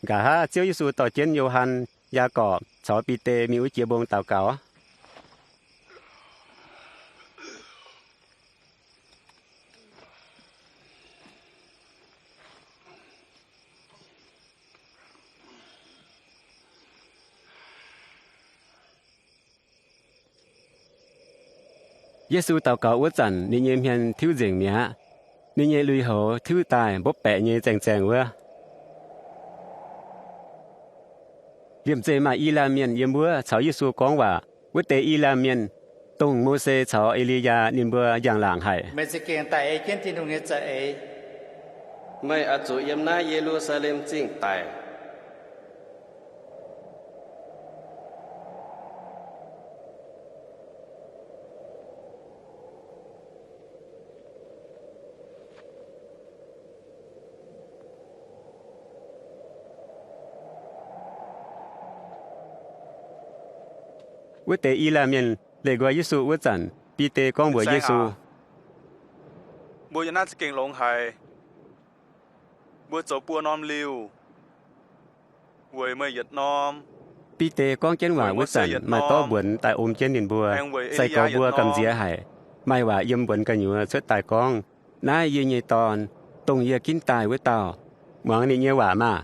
Nqa'haav Ziouv Yesu dorh jienv Yo^han, Yaagorpc caux Bide mingh wuov jiex mbong daux gaux. Yesu daux gaux wuov zanc ninh nyei hmien tiuv nzengc mi'aqv. Ninh nyei lui-houx tiuv daaih mbopv baeqc nyei zaeng-zaeng wuov. Liemh zeih maaih I^laam Mienh yiem wuov caux Yesu gorngv waac. Wuov deix I^laam Mienh, dongh Mose caux E^li^yaa ninh mbuo njang-laangc haic. Meih oix zuqc yiem naaiv Ye^lu^saa^lem Zingh daic. Wuov deix I^laam Mienh leih nqoi Yesu wuov zanc, Bide gorngv mbuox Yesu, Mbuo yiem naaiv za'gengh longx haic. Mbuo zoux buo norm liuh weic meih yietc norm. Bide gorngv jienv waac wuov zanc maaih dorv mbuonx daaih om jienv ninh mbuo. Se gorx mbuo gamh nziex haic. Maaih waac yiem mbuonx gu'nyuoz cuotv daaih gorngv, Naaiv yie nyei Dorn, dongh yie ginv daaih wuov dauh. Muangx ninh nyei waac maah!